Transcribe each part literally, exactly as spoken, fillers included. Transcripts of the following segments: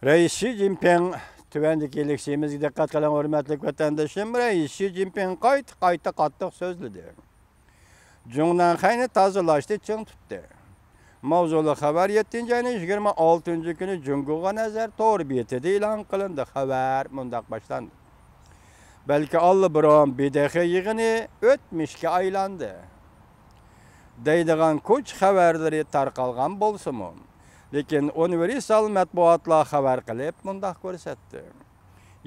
رەئىس شى جىنپىڭ، تۆۋەندىكى لېكسىيىمىزگە دىققەت قىلىڭ، ھۆرمەتلىك ۋەتەندىشىم. رەئىس شى جىنپىڭ قايتا-قايتا قاتتىق سۆزلىدى. جۇڭنەنخەينى تازىلاشنى چىڭ تۇتتى. ماۋزۇلۇق خەۋەر يەتتىنچى ئاينىڭ يىگىرمە ئالتىنچى كۈنى جۇڭگوغا نەزەر تور بېتىدە ئېلان قىلىندى. خەۋەر مۇنداق باشلاندى. بەلكى ئاللىبۇرۇن بىدېخې يىغىنى ئۆتمۈشكە ئايلاندى دەيدىغان كوچا خەۋەرلىرى تارقالغان بولسىمۇ، لېكىن ئۇنىۋېرسال مەتبۇئاتلار خەۋەر قىلىپ مۇنداق كۆرسەتتى.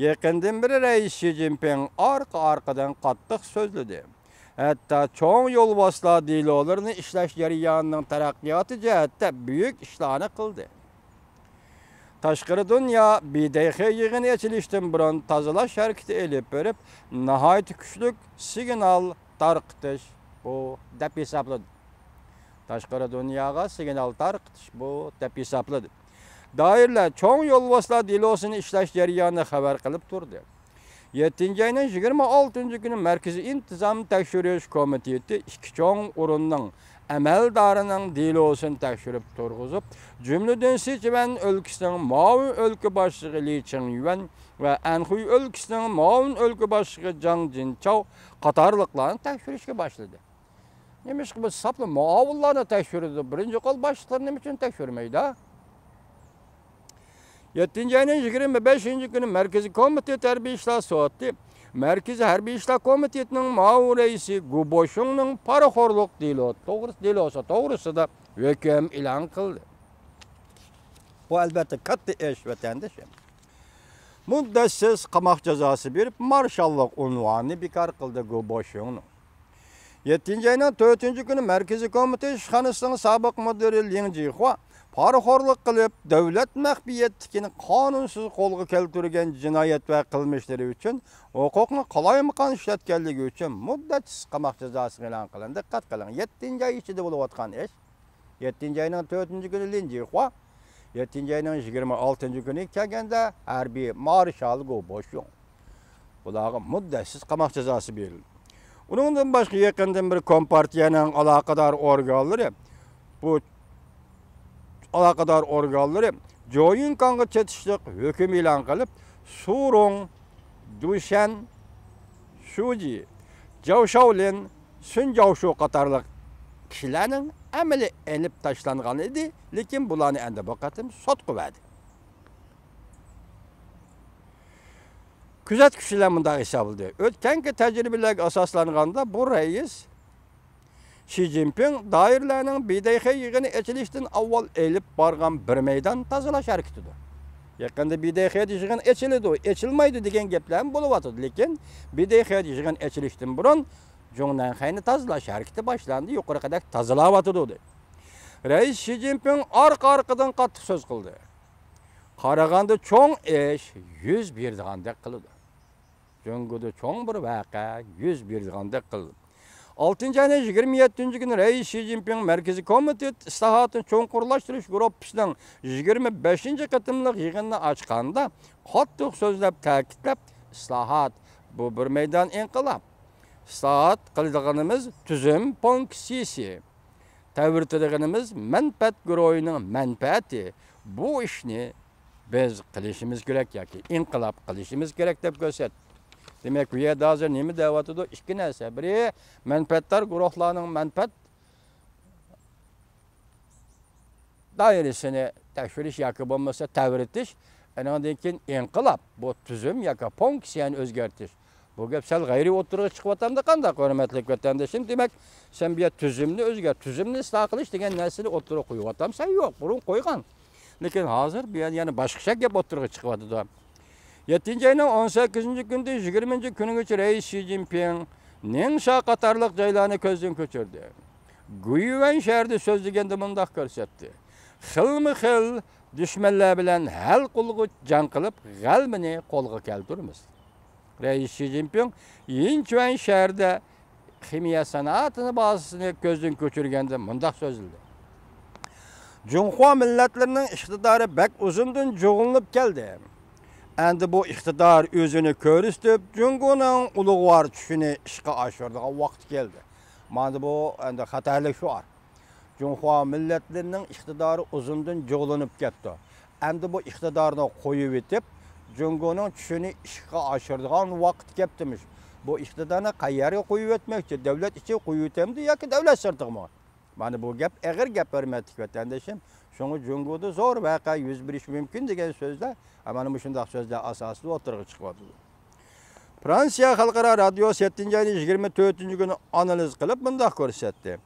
يېقىندىن بېرى رەئىس شى جىنپىڭ ئارقا-ئارقىدىن قاتتىق سۆزلىدى. ھەتتا چوڭ يولۋاسلار دېلولىرىنى ئىشلەش جەريانىنىڭ تەرەققىياتى جەھەتتە بۈيۈك ئىشلارنى قىلدى. تاشقىرى دۇنيا بىدېخې يىغىنى ئېچىلىشتىن بۇرۇن تازىلاش ھەرىكىتى ئېلىپ بېرىپ، ناھايىتى كۈچلۈك سىگنال تارقىتىش بۇ دەپ ھېسابلىدى. تاشقىرى دۇنياغا سىگنال تارقىتىش بۇ دەپ ھېسابلىدى. دائىرىلەر چوڭ يولۋاسلار دېلوسىنى ئىشلەش جەريانىنى خەۋەر قىلىپ تۇردى. يەتتىنچى ئاينىڭ يىگىرمە ئالتىنچى كۈنى مەركىزىي ئىنتىزام تەكشۈرۈش كومىتېتى ئىككى چوڭ ئورۇننىڭ ئەمەلدارىنىڭ دېلوسىنى تەكشۈرۈپ تۇرغۇزۇپ، جۈملىدىن سىچۈەن ئۆلكىسىنىڭ مۇئاۋىن ئۆلكە باشلىقى لى چىڭيۈەن ۋە ئەنخۇي ئۆلكىسىنىڭ مۇئاۋىن ئۆلكە باشلىقى جاڭ جىنچاۋ قاتارلىقلارنى تەكشۈرۈشكە باشلىدى. نېمىشقا بۇ ساپلا مۇئاۋىنلارنى تەكشۈرىدۇ، بىرىنچى قول باشلىقلارنى نېمە ئۈچۈن تەكشۈرمەيدۇ؟ يەتتىنچى ئاينىڭ يىگىرمە بەشىنچى كۈنى مەركىزىي كومىتېت ھەربىي ئىشلار سوتى مەركىزىي ھەربىي ئىشلار كومىتېتىنىڭ مۇئاۋىن رەئىسى گۇ بوشۇڭنىڭ پارىخورلۇق دېلو توغرىسى، دېلوسى توغرىسىدا ھۆكۈم ئېلان قىلدى. بۇ، ئەلۋەتتە، كاتتا ئىش، ۋەتەندىشىم. مۇددەتسىز قاماق جازاسى بېرىپ، مارشاللىق ئۇنۋانىنى بىكار قىلدى گۇ بوشۇڭنىڭ. يەتتىنچى ئاينىڭ تۆتىنچى كۈنى مەركىزىي كومىتېت ئىشخانىسىنىڭ سابىق مۇدىرى لىڭ جىخۇا پارىخورلۇق قىلىپ، دۆلەت مەخپىيەتلىكىنى قانۇنسىز قولغا كەلتۈرگەن جىنايەت ۋە قىلمىشلىرى ئۈچۈن، ھوقۇقنى قالايمىقان ئىشلەتكەنلىكى ئۈچۈن مۇددەتسىز قاماق جازاسىغا ئېلان قىلىندى. دىققەت قىلىڭ، يەتتىنچى ئاي ئىچىدە بولۇۋاتقان ئىش. يەتتىنچى ئاينىڭ تۆتىنچى كۈنى لىن جىخۇا، يەتتىنچى ئاينىڭ يىگىرمە ئالتىنچى كۈنى كەلگەندە ھەربىي مارشال گۇ بوشۇڭ. بۇلارغا مۇددەتسىز قاماق جازاسى بېرىلدى. ئۇنىڭدىن باشقا يېقىندىن بېرى كومپارتىيەنىڭ ئالاقىدار ئورگانلىرى، بۇ ئالاقىدار ئورگانلىرى جويىنكاڭغا چېتىشلىق ھۆكۈم ئېلان قىلىپ، سۇرۇڭ، دۇشەن، شۇجى، جاۋشاۋلىن، سۈن جاۋشۇ قاتارلىق كىشىلەرنىڭ ئەمەلىي ئېلىپ تاشلانغان ئىدى، لېكىن بۇلارنى ئەمدى بۇ قېتىم سوتقا بەردى. كۆزەتكۈچىلەر مۇنداق ھېسابلىدى، ئۆتكەنكى تەجرىبىلەرگە ئاساسلانغاندا، بۇ رەئىس شى جىنپىڭ دائىرىلەرنىڭ بىدەيخې يىغىنى ئېچىلىشتىن ئاۋۋال ئېلىپ بارغان بىر مەيدان تازىلاش ھەرىكىتىدۇر. يېقىندا بىدەيخېدە يىغىن ئېچىلىدۇ، ئېچىلمايدۇ دېگەن گەپلەرمۇ بولۇۋاتىدۇ، لېكىن بىدەيخېدە يىغىن ئېچىلىشتىن بۇرۇن جۇڭنەنخەينى تازىلاش ھەرىكىتى باشلاندى، يۇقىرىقىدەك تازىلاۋاتىدۇ دەيدۇ. رەئىس شى جىنپىڭ ئارقا-ئارقىدىن قاتتىق سۆز قىلدى. قارىغاندا چوڭ ئىش يۈز بېرىدىغاندەك قىلىدۇ. جۇڭگودا چوڭ بىر ۋەقە يۈز بېرىدىغاندەك قىلدى. ئالتىنچى ئاينىڭ يىگىرمە يەتتىنچى كۈنى رەئىس شى جىنپىڭ مەركىزىي كومىتېت ئىسلاھاتنى چوڭقۇرلاشتۇرۇش گۇرۇپپىسىنىڭ يىگىرمە بەشىنچى قېتىملىق يىغىنىنى ئاچقاندا قاتتىق سۆزلەپ، تەكىتلەپ، ئىسلاھات، بۇ بىر مەيدان ئىنقىلاب. ئىسلاھات قىلىدىغىنىمىز تۈزۈم پونكسىيىسى. تەۋرىتىدىغىنىمىز مەنپەئەت گۇرۇھىنىڭ مەنپەئەتى. بۇ ئىشنى بىز قىلىشىمىز كېرەك ياكى ئىنقىلاب قىلىشىمىز كېرەك دەپ كۆرسەتتى. دېمەك، بۇ يەردە ھازىر نېمە دەۋاتىدۇ؟ ئىككى نەرسە. بىرى، مەنپەئەتدار گۇرۇھلارنىڭ مەنپەئەت دائىرىسىنى تەكشۈرۈش ياكى بولمىسا تەۋرىتىش، ئېنىڭدىن كېيىن ئىنقىلاب، بۇ تۈزۈم ياكى پونكسىيەنى ئۆزگەرتىش. بۇ گەپ سەل غەيرىي ئوتتۇرىغا چىقىۋاتامدۇ قانداق، ھۆرمەتلىك ۋەتەندىشىم؟ دېمەك، سەن بۇ يەر تۈزۈمنى ئۆزگەرت، تۈزۈمنى ئىسلاھ قىلىش دېگەن نەرسىنى ئوتتۇرىغا قويۇۋاتامسەن؟ يوق، بۇرۇن قويغان. لېكىن ھازىر بۇ يەردە يەنە باشقىچە گەپ ئوتتۇرىغا چىقىۋاتىدۇ. يەتتىنچى ئاينىڭ ئون سەككىزىنچى كۈنىدىن يىگىرمىنچى كۈنىگىچە رەئىس شى جىنپىڭ نىڭشا قاتارلىق جايلارنى كۆزدىن كۆچۈردى. گۇيۈەن شەھىرىدە سۆزلىگەندە مۇنداق كۆرسەتتى: خىلمۇ خىل دۈشمەنلەر بىلەن ھەل قىلغۇچ جەڭ قىلىپ، غەلىبىنى قولغا كەلتۈرىمىز. رەئىس شى جىنپىڭ يىنچۈەن شەھىرىدە خىمىيە سانائەتىنى بازىسىنى كۆزدىن كۆچۈرگەندە مۇنداق سۆزلىدى: جۇڭخۇا مىللەتلىرىنىڭ ئىقتىدارى بەك ئۇزۇندىن جۇغلىنىپ كەلدى. ئەمدى بۇ ئىقتىدار ئۆزىنى كۆرسىتىپ، جۇڭگونىڭ ئۇلۇغۋار چۈشىنى ئىشقا ئاشۇرىدىغان ۋاقتى كەلدى. مانا بۇ ئەمدى خەتەرلىك شوئار. جۇڭخۇا مىللەتلىرىنىڭ ئىقتىدارى ئۇزۇندىن جۇغلىنىپ كەپتۇ. ئەمدى بۇ ئىقتىدارنى قويۇۋېتىپ، جۇڭگونىڭ چۈشىنى ئىشقا ئاشۇرىدىغان ۋاقىت كەپتىمىش. بۇ ئىقتىدارنى قەيەرگە قويۇۋەتمەكچى؟ دۆلەت ئىچىگە قويۇۋېتەمدۇ ياكى دۆلەت سىرتىغىمۇ؟ مانا بۇ گەپ ئېغىر گەپ، ھۆرمەتلىك ۋەتەندىشىم. شۇڭا جۇڭگودا زور ۋەقە يۈز بېرىشى مۇمكىن دېگەن سۆزلەر، مانا مۇشۇنداق سۆزلەر ئاساسىدا ئوتتۇرىغا چىقىۋاتىدۇ. فرانسىيە خەلقئارا رادىيوسى يەتتىنچى ئاينىڭ يىگىرمە تۆتىنچى كۈنى ئانالىز قىلىپ مۇنداق كۆرسەتتى.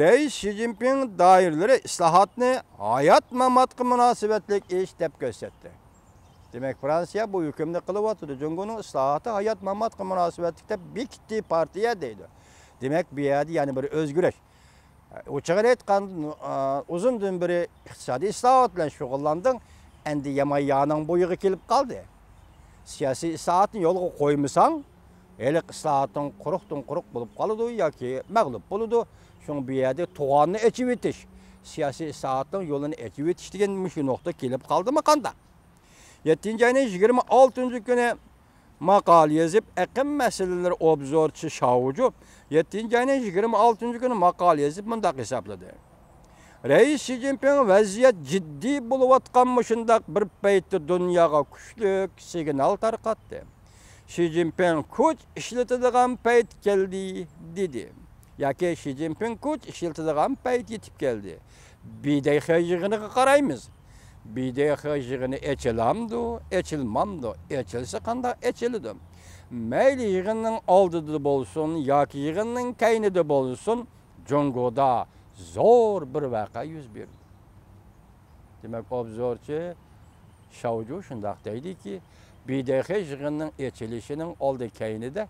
رەئىس شى جىنپىڭ دائىرىلىرى ئىسلاھاتنى ھايات-ماماتقا مۇناسىۋەتلىك ئىش دەپ كۆرسەتتى. دېمەك، فرانسىيە بۇ ھۆكۈمنى قىلىۋاتىدۇ. جۇڭگونىڭ ئىسلاھاتى ھايات-ماماتقا مۇناسىۋەتلىك دەپ بېكىتتى پارتىيە دەيدۇ. دېمەك، بۇ يەردە يەنە بىر ئۆزگىرىش. ئوچۇقىنى ئېيتقاندا، ئۇزۇندىن بېرى ئىقتىسادىي ئىسلاھات بىلەن شۇغۇللاندىڭ، ئەمدى يامان يانىڭ بويىغا كېلىپ قالدى. سىياسىي ئىسلاھاتنى يولغا قويمىساڭ، ھېلىقى ئىسلاھاتىڭ قۇرۇقتىن قۇرۇق بولۇپ قالىدۇ ياكى مەغلۇپ بولىدۇ. شۇڭا بۇ يەردە تۇغاننى ئېچىۋېتىش، سىياسىي ئىسلاھاتنىڭ يولىنى ئېچىۋېتىش دېگەن مۇشۇ نۇقتا كېلىپ قالدىمۇ قانداق؟ يەتتىنچى ئاينىڭ يىگىرمە ئالتىنچى كۈنى ماقالە يېزىپ، ئېقىم مەسىلىلىرى ئوبزورچى شاۋجۇ يەتتىنچى ئاينىڭ يىگىرمە ئالتىنچى كۈنى ماقالە يېزىپ مۇنداق ھېسابلىدى: رەئىس شى جىنپىڭ ۋەزىيەت جىددىي بولۇۋاتقان مۇشۇنداق بىر پەيتتە دۇنياغا كۈچلۈك سىگنال تارقاتتى. شى جىنپىڭ كۈچ ئىشلىتىدىغان پەيت كەلدى، دېدى. ياكى شى جىنپىڭ كۈچ ئىشلىتىدىغان پەيت يېتىپ كەلدى. بى دې خې يىغىنىغا قارايمىز. بى دې خې يىغىنى ئېچىلامدۇ، ئېچىلمامدۇ؟ ئېچىلسا قانداق ئېچىلىدۇ؟ مەيلى يىغىننىڭ ئالدىدا بولسۇن ياكى يىغىننىڭ كەينىدە بولسۇن، جۇڭگودا زور بىر ۋەقە يۈز بەردى. دېمەك، ئوبزورچى شاۋجۇ شۇنداق دەيدىكى، بى دې خې يىغىنىنىڭ ئېچىلىشىنىڭ ئالدى كەينىدە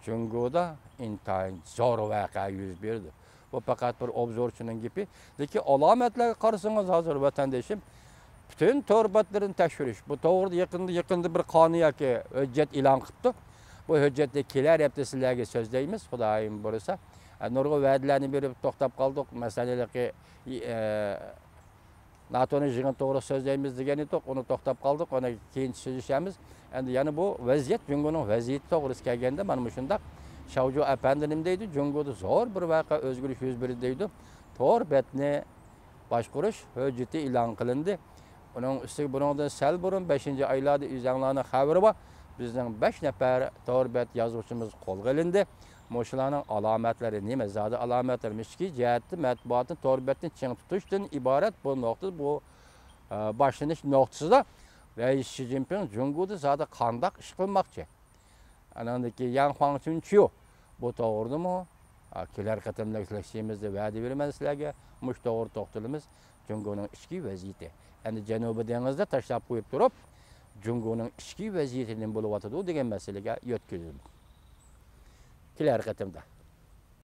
جۇڭگودا ئىنتايىن زور ۋەقە يۈز بەردى. بۇ پەقەت بىر ئوبزورچىنىڭ گېپى. لېكىن ئالامەتلەرگە قارىسىڭىز، ھازىر ۋەتەندىشىم، پۈتۈن تور بەتلىرىنى تەكشۈرۈش. بۇ توغرىدا يېقىندا، يېقىندا بىر قانۇن ياكى ھۆججەت ئېلان قىپتۇ. بۇ ھۆججەتنى كېلەر ھەپتە سىلەرگە سۆزلەيمىز، خۇدايىم بۇيرۇسا. ئە، نۇرغۇن ۋەدىلەرنى بېرىپ توختاپ قالدۇق. مەسىلەن، ھېلىقى، ئى، ئە، ناتونىڭ يىغىنى توغرا سۆزلەيمىز دېگەن ئىدۇق، ئۇنى توختاپ قالدۇق، ئۇنى كېيىن سۆزلىشەرمىز. ئەمدى يەنە بۇ ۋەزىيەت، جۇڭگونىڭ ۋەزىيىتى توغرىسىدا كەلگەندە، مانا مۇشۇنداق شاۋجۇ ئەپەندى نېمە دەيدۇ؟ جۇڭگودا زور بىر ۋەقە، ئۆزگىرىش يۈز بەردى دەيدۇ. تور بەتنى باشقۇرۇش ھۆججىتى ئېلان قىلىندى. ئۇنىڭ ئۈستىگە بۇنىڭدىن سەل بۇرۇن، بەشىنچى ئايلاردا ئۆزەڭلارنىڭ خەۋىرى بار، بىزنىڭ بەش نەپەر تور بەت يازغۇچىمىز قولغا ئېلىندى. مۇشۇلارنىڭ ئالامەتلىرى نېمە؟ زادى ئالامەتلىرىمۇ ئىچكى جەھەتتە مەتبۇئاتنى، تور بەتنى چىڭ تۇتۇشتىن ئىبارەت. بۇ نۇقتىدا، بۇ، ئە، باشلىنىش نۇقتىسىدا رەئىس شى جىنپىڭ جۇڭگودا زادى قانداق ئىش قىلماقچى؟ ئاناندىن كېيىن يەن خۇاڭچۈنچيۇ، بۇ توغرىدىمۇ، ئا، كېلەر قېتىملىق لېكسىيەمىزدە ۋەدە بېرىمەن سىلەرگە، مۇشۇ توغرىدا توختىلىمىز. جۇڭگونىڭ ئىچكى ۋەزىيىتى. ئەمدى جەنۇبىي دېڭىزدا تاشلاپ قويۇپ تۇرۇپ، جۇڭگونىڭ ئىچكى ۋەزىيىتى نېمە بولۇۋاتىدۇ دېگەن مەسىلىگە يۆتكىلىدۇ. كېلەر قېتىمدا.